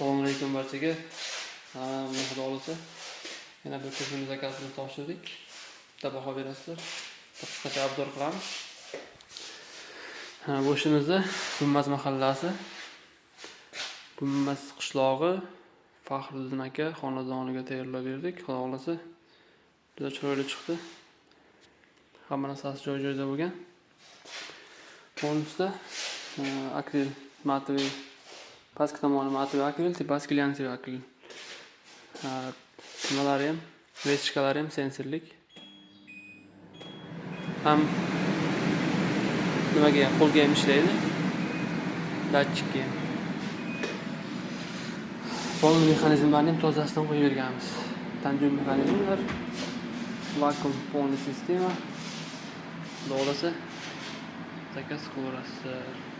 Assalomu alaykum barchaga. Mana, xudo xohlasa, yana bir кухня заказ ini topshirdik. Bitta baho berasizlar. Bir qisqacha обзор qilamiz. Ha, bu ishimizda Gumbaz mahallasi, Gumbaz qishlog'i, Faxriddin aka xonadoniga tayyorlab berdik. Xudo xohlasa, juda chiroyli chiqdi. Hamma narsasi joy-joyida bo'lgan. Bonusda akril матовый, pastki tomoni матовый akril, tepasi глянцевый akril. Nimalari ham, вытяжка lari ham sensorlik. Ham nimaga ham, qo'lga ham ishlaydi. Datchikka ham. Полный mexanizmlarni ham tozasidan qo'yib berganmiz. Tanjung mexanizmlar, vakuum полный система. Xudo xohlasa, заказ qilaverasizlar.